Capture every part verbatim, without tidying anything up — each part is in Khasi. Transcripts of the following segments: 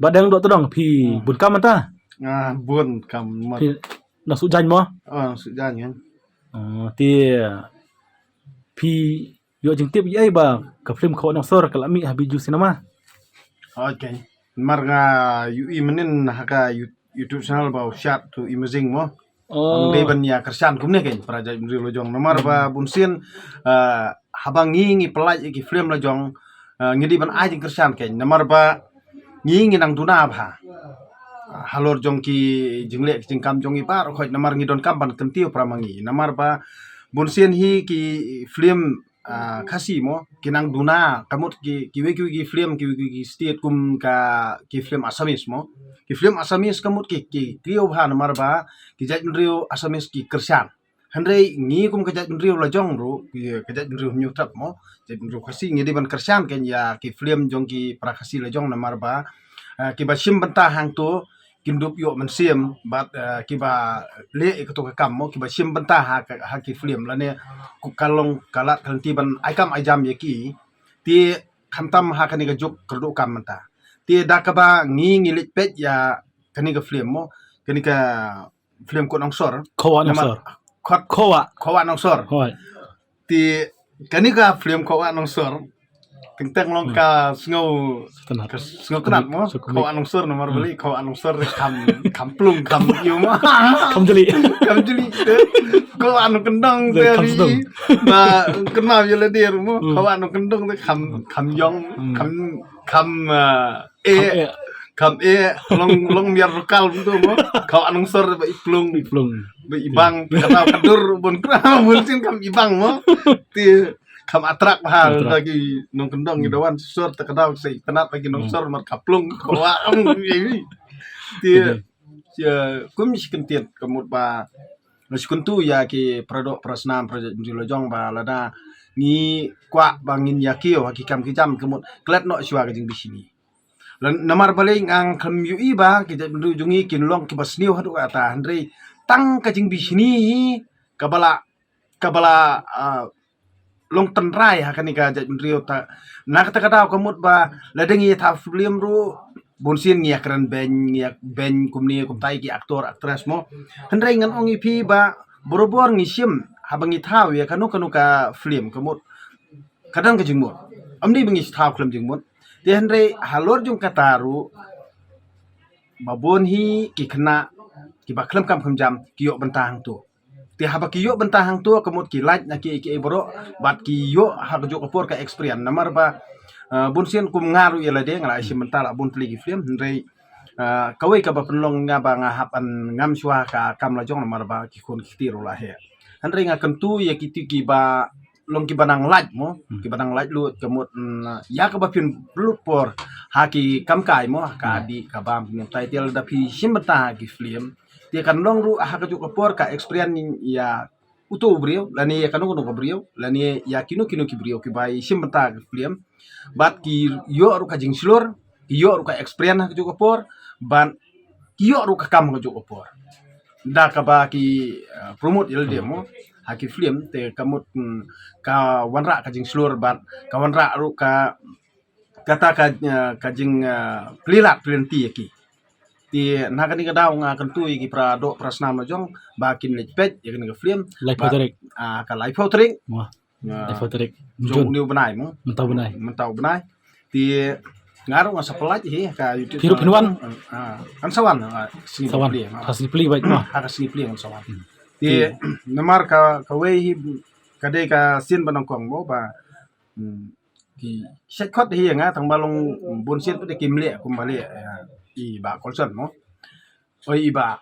Ba dang doh tdong phi bun kam mynta. Ah, bun kam mat. Phi nang shu jan mo? Ah, shu jan kan. Oh, te phi ïoh jingtip ïa ba ka film Khawa Nongsor ka la mih ha Bijou Cinema. Okay. Mar nga ïohi mynnin ha ka You- YouTube channel ba u Shad to Imaging mo. Oh. Ngi ban ïa kyrshan kumne kein para jaitbynriew la jong. Namar ba bun sien, ah, haba ngi ngi pynlait ïa ki film la jong, ah, ngi dei ban ai jingkyrshan kein. Namar ba ngi ngi nang duna bha. Ah, halor jong ki jingleh ki jingkam jong ngi baroh khoit namar ngi donkam ban kyntiew para ma ngi. Namar ba bun sien hi ki film ah, Khasi mo, ki nang duna, ka mut ki, kiwei kiwei ki film, kiwei kiwei ki state kum ka, ki film Assamese mo. Ki film Assamese ka mut ki, ki, ki ïoh bha namar ba, ki jaitbynriew Assamese ki kyrshan. Hynrei ngi kum ka jaitbynriew la jong ruh, ki, ka jaitbynriew Hynñiewtrep mo, jaitbynriew Khasi ngi dei ban kyrshan kein ïa ki film jong ki para Khasi la jong namar ba, ah, kiba shim bynta hangto, kin dup ïoh mynsiem, bad, eh, kiba leh ïa kato ka kam mo, kiba shim bynta ha ka, ha ki film, lane, ku ka long ka lad ka lynti ban ai kam ai jam ïa ki, te khamtam ha kane ka juk kyrduh kam mynta. Te da kaba ngi ngi leit peit ïa kane ka film mo, kane ka film Khawa Nongsor. Khawa Nongsor. Khawa. Khawa Nongsor. Hoi. Te kane ka film Khawa Nongsor. Teng teng long ka sngew, ka sngew tnat mo. Khawa Nongsor namar balei Khawa Nongsor kham, kham plung kham ïoh mo. Kham jali. Kham jali te. Khawa Nongkyndong te kham ri. Ba kena ïa la dir mo. Khawa Nongkyndong te kham, kham ïong, kham, kham, eh, eh, kham eh, long, long miar rukal tu mo. Khawa Nongsor ba i plung. I plung. Ba i bang, kata ka dur bun kra, bun sien kham i bang mo. Te kham atrak bha lagi Nongkyndong ngi dawan sor te ka dau sei tnat lagi Nongsor mar ka plung Khawa. Te kum shi kyntien ka mut ba, shi kyntu ïa ki para doh para snam para jaitbynriew la jong ba lada ngi kwah ba ngin ïa kiew ha ki kam ki jam ka mut klet noh shuwa ka jingbishni. Namar balei nga ngam ïohi ba ki jaitbynriew jong ngi kin long kiba sniew haduh katta, hynrei tang ka jingbishni hi kaba la, kaba la, ah, long tynrai ha kane ka jaitbynriew ta. Na kata ka daw ka mut ba lada ngi thaw film ruh bun sien ngi ïa kren beiñ, ngi ïa beiñ kumne kumtai ki actor actress mo. Hynrei ngan ong ïa phi ba borabor ngi shim haba ngi thaw ïa kano kano ka film ka mut ka don ka jingmut. Ym dei ba ngi thaw khlem jingmut. Te hynrei halor jong kata ruh ba bun hi ki khynnah kiba khlem kam khlem jam ki ïoh bynta hangto. Te haba ki ïoh bynta hangto ka mut ki lait na ki, ki baroh bad ki ïoh ha kajuh ka por ka experience namar ba, eh, bun sien kum nga ruh ïa lade nga la shim bynta la bun tylli ki film hynrei, eh, kawei kaba pynlong nga ba nga hap ban ngam shuwa ka kam la jong namar ba ki khun ki kti ruh la heh. Hynrei nga kyntu ïa kito kiba long kiba nang lait mo, kiba nang lait lut ka mut, mm, ïa kaba phin pynlut por ha ki kam kai mo, ha ka dih ka bam, pyntai te lada phi shim bynta ha ki film. Te kan long ruh ha kajuh ka por ka experience ïa uto u briew lane ïa kano kano ka briew lane ïa kino kino ki briew kiba shim bynta ha ki film. Bad ki ïoh ruh ka jingshlur, ki ïoh ruh ka experience ha kajuh ka por, bad ki ïoh ruh ka kam ha kajuh ka por. Da kaba ki, eh, promote ïa lade mo ha ki film te ka mut, mm, ka wanrah ka jingshlur bad ka wanrah ruh ka kata ka, eh, ka jing, eh, plie lad plie lynti ïa ki. Te na kane ka daw nga kyntu ïa ki para doh para snam la jong ba kin leit peit ïa kane ka film. Laiphew tarik. Ah, ka laiphew tarik. Wah. Laiphew tarik jong une u bnai mo. Mynta u bnai. Mynta u bnai. Te nga ruh nga sa pynlait hi ka YouTube. Phi ruh phin wan? Ah, kan sa wan, ah, sngi plie. Ka sngi plie bad mo. Ha ka sngi plie kan sa wan. Te namar ka, kawei hi ka dei ka sien ba nyngkong mo ba Hmm. Ki shet khot hi nga tang ba long bun sien pynte kim leh kum ba leh, eh, i ba Colson mo. Oi i ba.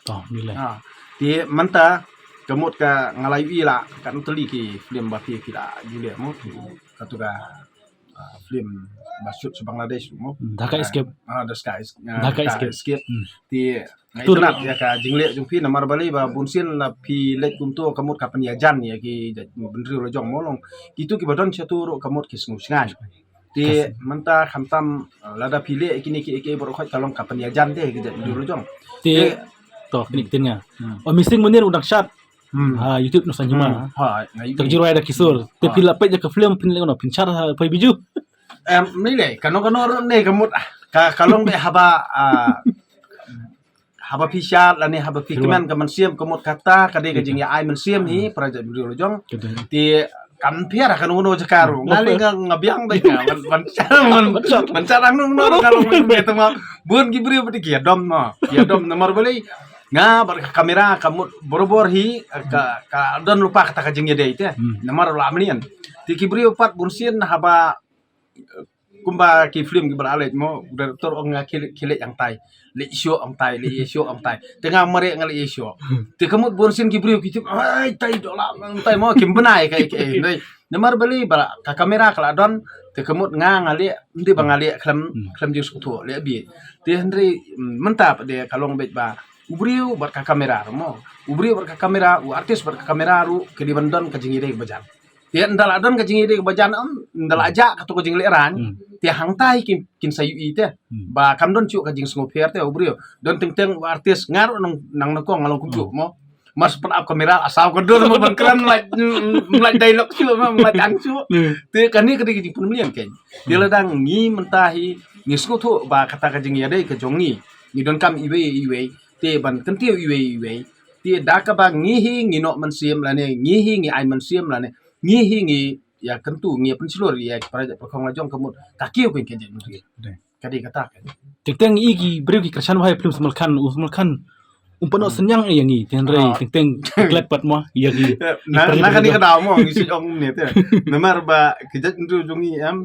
To, ni leh. Ha. Te mynta ka mut ka nga la ïohi la ka nang tylli ki film ba phi phi la ju leh mo. Katu ka, ah, film ba shoot sa Bangladesh mo. The Sky Escape. Ah, The Sky, ah, The Sky Escape. Te Nga itynnad ïa ka jingleh jong phi namar balei ba bun sien la phi leit kumto ka mut ka pynïajan ïa ki jaitbynriew la jong mo long. Kito kiba don shato ruh ka mut ki sngewsngaiñ. Te mynta khamtam lada phi leh kine ki, ki baroh khoit ka long ka pynïajan te ki jaitbynriew la jong. Te to kine ki ktien nga. O Missing Munir u dang shad. Ha YouTube Nongsan Hima. Ha, nga ïohi. Tang jingruwai da ki sur. Te phi la peit ïa ka film phin leh no phin shad ha poi Bijou. Em, ni le, kano kano ruh ne ka mut, ah, ka, ka long beit haba, ah, haba phi shad lane haba phi kmen ka mynsiem ka mut kata ka dei ka jingïa ai mynsiem hi para jaitbynriew la jong. Te kam pher ha kano kano jaka ruh. Nga le nga, nga biang beit nga ban, ban shad, ban, ban shad hangne hangne ka long beit ma. Bun ki briew beit ki ïadom ma. Ki ïadom namar balei nga bad ka kamera ka mut borabor hi ka, ka don lypa kata ka jingïadei te. Namar la mlien. Te ki briew pat bun sien haba kumba ki film kiba la leit mo, u director ong nga khie, khie leit hangtai. Leit shuh hangtai, leit shuh hangtai. Te nga mareh nga leit shuh. Te ka mut bun sien ki briew ki tip, ai, tai doh lah hangtai mo, kim bnai ka, ka, ka, namar balei ba ka kamera ka la don, te ka mut nga, nga leh, ym dei ba nga leh khlem, khlem jingsngewthuh, leh beit. Te hynrei, mm, mynta pat de ka long beit ba u briew bad ka kamera ruh mo. U briew bad ka kamera, u artist bad ka kamera ruh, ki dei ban don ka jingïadei ba jan. Te ynda la don ka jingïadei ba jan, em, ynda la jah kato ka jinglehrain. Te hangtai kin, kin sa ïohi te. Ba kam don shuh ka jingsngewpher te u briew. Don teng teng u artist nga ruh nang, nang nyngkong nga long kumjuh mo. Mar sa pynap kamera, a saw ka dur mo ban kren, mlait, mlait dialogue shuh mo, mlait ang shuh. Te kane ka dei ka jingpynmlien kein. Te lada ngi mynta hi ngi sngewthuh ba kata ka jingïadei ka jong ngi, ngi donkam iwei iwei, te ban kyntiew iwei iwei. Te da kaba ngi hi ngi noh mynsiem lane ngi hi ngi ai mynsiem lane ngi hi ngi ïa kyntu ngi ïa pynshlur ïa ki para jaitbynriew la jong ka mut ka kiew kein ka jait. Ka dei kata ka. Teng teng i ki briew ki kyrshan ba ha film Salman Khan, u Salman Khan um pat noh synñiang ïa ngi, teng re, teng teng klet pat mo ïa ki. Na, na kane ka daw mo ngi shu ong ne te. Namar ba ki jaitbynriew jong ngi em.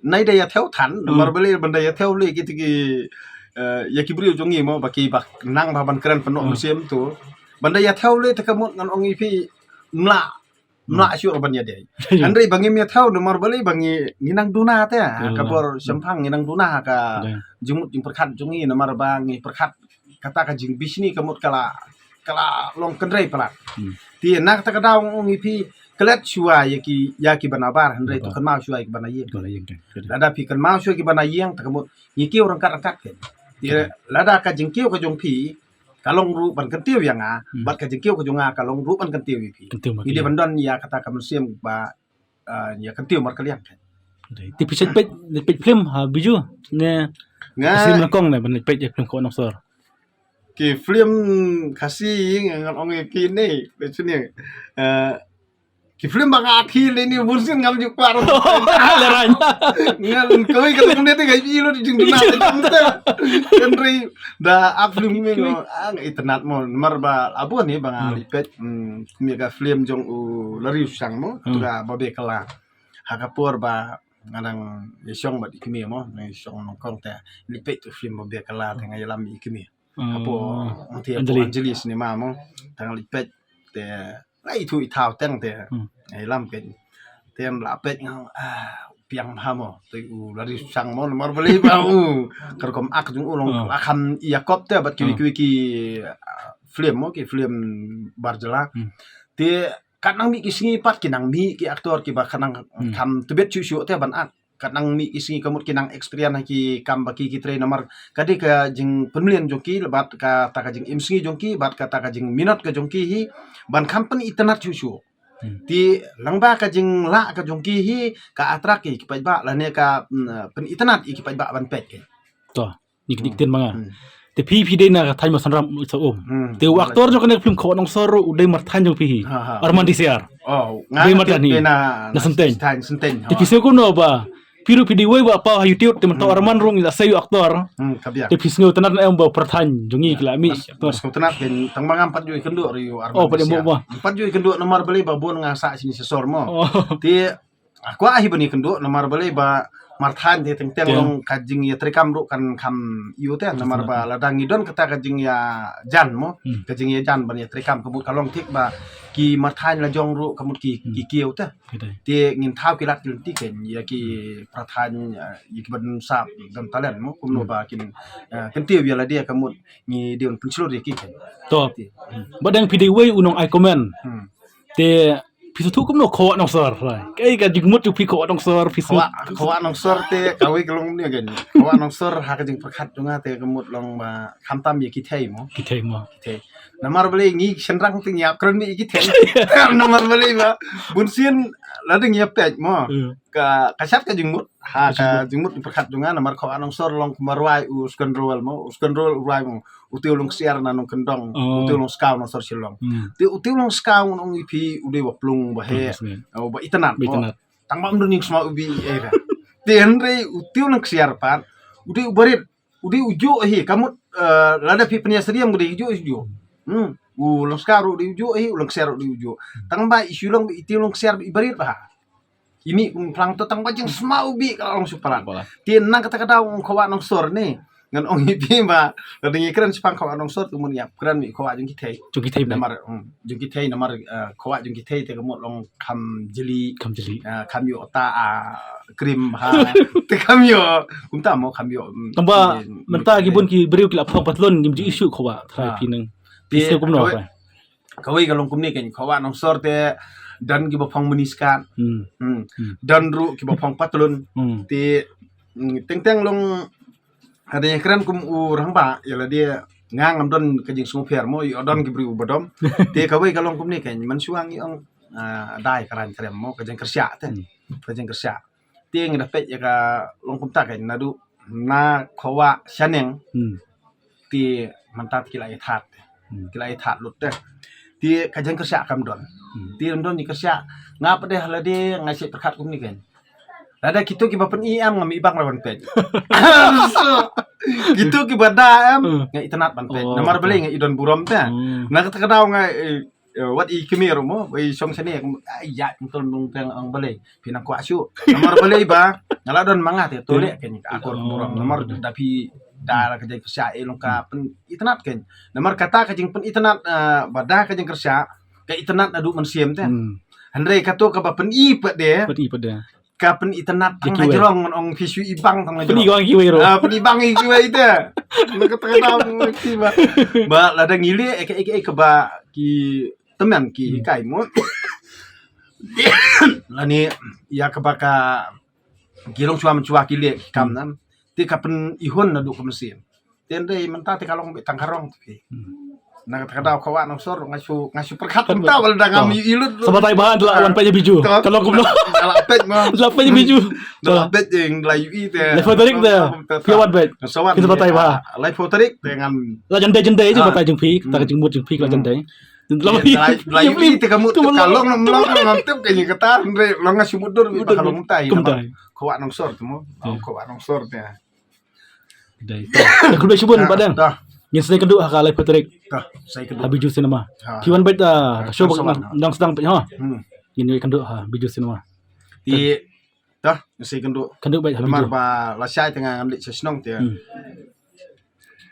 Nai da ïa thew than, namar balei ban da ïa thew lei ki te ki, eh, ïa ki briew jong ngi mo ba ki ba nang ba ban kren pynnoh mynsiem tu. Ban da ïa thew lei te ka mut ngan ong ïa phi mla mla shuh ban ïadei. Hynrei ba ngim ïa thew namar balei ba ngi, ngi nang duna te ha ka bor shemphang ngi nang duna ha ka jingmut jingpyrkhat jong ngi namar ba ngi pyrkhat kata ka jingbishni ka mut ka la, ka la long kynrei palat. Te na kata ka daw ong ïa phi klet shuwa ïa ki, ïa ki ba nabar hynrei to kynmaw shuwa ïa ki ba na ïing. Lada phi kynmaw shuwa ïa ki ba na ïing te ka mut ngi kiew ryngkat ryngkat kein. Te lada ka jingkiew ka jong phi ka long ruh ban kyntiew ïa nga, bad ka jingkiew ka jong nga ka long ruh ban kyntiew ïa phi. Ngi dei ban don ïa kata ka mynsiem ba, ah, ïa kyntiew markylliang. Te phi sait peit, peit film ha Bijou ne? Nga Khasi Mlakong ne ban leit peit ïa film Khawa Nongsor. Ki film Khasi nga ngan ong ïa ki ne, peit sini. Eh, Ki film ba nga akhir le ni bun sien ngam ju kwah. Lehrain. Ngan kawei ka tang ne te ka i lo di jingduna te tam te. Kan rei da ak film me ngo ang internet mo mar ba abo ni ba nga lipet. Hmm, mi ka film jong u Lari Usang mo tu ka ba be kala. Ha ka por ba nga dang i shong ba di kmi mo, nga i shong nongkong te lipet tu film ba be kala te nga i lam i kmi. Hapo, oh, ti hapo Anjali. Anjali Cinema mo. Tang lipet te lai thu i thau teng te. Hmm. Ai lam ke. Tem la pet ngau, ah, piang ha mo. Te u Lari Usang mo, mar beli ba u. Kerkom ak jung u long, oh, akham ia kop te bat ki, oh, wiki wiki, ah, film mo, ki film barjela. Hmm. Te kat nang mi ki sngi pat ki nang mi ki aktor ki ba kat nang, hmm, kham tebet shu shu te ban ak. Kat nang mi ki sngi ka mut ki nang experience ha ki kam ba ki ki trei namar ka dei ka jingpynmlien jong ki, bad kata ka jingim sngi jong ki, bad kata ka jingminot ka jong ki hi, ban kham pynitynnad shuh shuh. Hmm. Te lyngba ka jinglah ka jong ki hi, ka attract ïa ki paidbah, lane ka, mm, pynitynnad ïa ki paidbah ban peit ki. To. Ni ki dik tin ma nga. Hmm. Te phi, phi dei na ka thaiñ Mawsynram sa um. Hmm. Te u aktor jong kane ka film Khawa Nongsor u dei marthaiñ jong phi hi. Ha, ha. Arman T C R. Oh, nga dei marthaiñ hi. Na Senteng. Senteng. Te phi sngew kumno ba phi ruh phi dei wei ba paw ha YouTube te mynta u Arman ruh ngi la sei u aktor. Hmm, ka biang. Te phi sngew tynnad em ba marthaiñ jong ngi ki la mih aktor. Sngew tynnad te tang ma ngam pat ju ïakynduh ruh ïa u Arman. Oh, pat em ba. Pat ju ïakynduh namar balei ba bun nga sah sini sesor mo. Oh. Te Aku ahi bani kynduh namar balei ba marthaiñ te teng teng, ya, long ka jingïatreikam ruh kan kham ïu te namar ba lada ngi don kata ka jingïajan mo, hmm, ka jingïajan ban ïatreikam ka mut ka long thik ba ki marthaiñ la jong ruh ka mut ki, hmm, ki kiew te. Te ngin thaw ki lad ki lynti kein ïa ki marthaiñ, eh, ïa ki ban sap don talent mo kumno, hmm, ba kin, eh, kyntiew ïa lade ka mut ngi dei ban pynshlur ïa ki kein. To. Te, hmm. Ba dang phi dei wei u nong ai comment. Hmm. Te phi sngewthuh kumno Khawa Nongsor, right? Kaei ka jingmut jong phi Khawa Nongsor, phi sngewthuh? Khawa, Khawa Nongsor te kawei ka long ne kein. Khawa Nongsor ha ka jingpyrkhat jong nga te ka mut long ba khamtam ïa ki thei mo. Ki thei mo. Ki thei. Namar balei ngi shynrang te ngi ap kren ïa ki thei. Namar balei ba bun sien Lada ngi ïa peit mo. Hmm. Ka, ka shad ka jingmut. Ha, ka jingmut. Ka jingmut pyrkhat jong nga namar Khawah Nongsor long kumba rwai u Skynrol mo. U Skynrol u rwai mo. U Tiew Lyngksiar na Nongkyndong. Oh. U Tiew Lyngskaw Nongsor Shillong. Hmm. Te u Tiew Lyngskaw ngi ong ïa phi u dei ba plung ba heh. Plung ba heh. Oh, ba itynnat mo. Ba itynnat. Tang ba ym don jingsma u bi eh ra. Te hynrei u Tiew Lyngksiar pat u dei u barit. U dei u juh hi, ka mut, eh, lada phi pynïasyriem u dei u juh, u juh. Hmm. U Lyngskaw ruh u dei u juh hi, u Lyngksiar ruh u dei u juh. Tang ba i shu long ba i Tiew Lyngksiar ba i barit bha. Ini kum phlang to tang ba jingsma u bi ka long shu palat. Palat. Te na kata ka daw ong Khawah Nongsor ne. Ngan ong ïa phi ba lada ngi kren shaphang Khawah Nongsor te mut ïa kren ïa Khawah jong ki thei. Jong ki thei. Namar, hmm, jong ki thei namar, eh, Khawah jong ki thei te ka mut long kham jylliew. Kham jylliew. Eh, kham ïoh ta, ah, cream ha. Te kham ïoh. Kumta mo kham ïoh, mm, tang ba mynta ki bun ki briew ki la phong patlun ngim ju issue Khawah. Trai phi nang. Te issue kumno kawei, kawei ka long kumne kan Khawah Nongsor te don kiba phong mini skirt. Hmm. Hmm. Hmm. Don ruh kiba phong patlun. Hmm. Te, mm, teng teng long Hadien kren kum u rangbah, ïa lade nga ngam don ka jingsngewpher mo, ïa don ki briew ba dom. Te kawei ka long kumne kan, mynshuwa ngi ong, ah, dei ka rang krem mo, ka jingkyrsha te. Hmm. Ka jingkyrsha. Te ngi da peit ïa ka long kumta kan, naduh na Khawah shaneng. Hmm. Te mynta te ki la ïa thad. Hmm. Ki la ïa thad lut te. Te ka jingkyrsha kam don. Hmm. Te ym don jingkyrsha. Nga pat de lade nga shu pyrkhat kumne kan. Lada kito kiba pyni em nga mih bang ra ban peit. Kito kiba da em, hmm, nga itynnad ban peit. Oh, namar balei nga i don burom te. Hmm. Na kata ka daw nga, eh, eh, wat i kmie ruh mo, i shong shane, ai, ïa, kum tol nung teng ang balei. Phi nang kwah shuh. Namar balei ba nga la don ma nga te, to leh kan ka akor burom. Namar da phi da la ka jingkyrsha, eh, long ka pynitynnad kan. Namar kata ka jingpynitynnad, eh, ba da ka jingkyrsha, ka itynnad naduh mynsiem te. Hmm. Hynrei kato kaba pyni pat de. Pyni pat de. Ka pynitynnad tang na jrong ngan ong phi shu i bang tang na jrong. Pyni bang kiwei ruh. Ah, pyni bang kiwei te. Na kata ka daw ngi ba. Ba lada ngi leh, eh, ka, eh, ka, eh, kaba ki tymmen ki, hmm, hikai mo. Lane ïa kaba ka ki longshuwa mynshuwa ki leh ki kam, hmm, nam. Te ka pynihun naduh ka mynsiem. Te hynrei mynta te ka long beit tang ka rong te phi. Hmm. Na kata ka daw Khawah Nongsor nga shu, nga shu pyrkhat mynta ba lada ngam ïohi lut. Sa batai bha, to la wan peit ïa Bijou. To. Ka long kumno? Ka la peit mo. La peit ïa Bijou. To la peit ïa la ïohi te. Laiphew tarik te. Phi wan peit. Sa wan. Phi sa batai bha. Laiphew tarik te ngan. La jan dei jan dei jingbatai jong phi, kata ka jingmut jong phi ka la jan dei. Lai, lai, lai, te ka mut, ka long, long, long, ngam tip ka jingkata, hynrei long nga shu mutdur, ka long mynta, kumta. Khawah Nongsor te mo. Hmm. Khawah Nongsor te. Dei. Dah, khublei shibun, Bah Dang. Dah. Ngin sa ïakynduh ha ka laiphew tarik. Dah, sa ïakynduh. Ha Bijou Cinema. Ha. Phi wan beit, ah, ka show ba nang sdang beit, ha. Hmm. Ngin ïakynduh ha Bijou Cinema. Te, dah, ngin sa ïakynduh. Kynduh beit ha Bijou. Namar ba lashai te nga ngam leit sha shnong te. Hmm.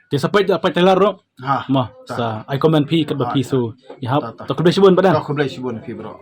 Te sa peit, peit trailer ruh. Ha. Mo, sa ai comment phi katba phi shu ïahap. Dah, dah. Dah, khublei shibun, Bah Dang. Dah, khublei shibun phi, bro.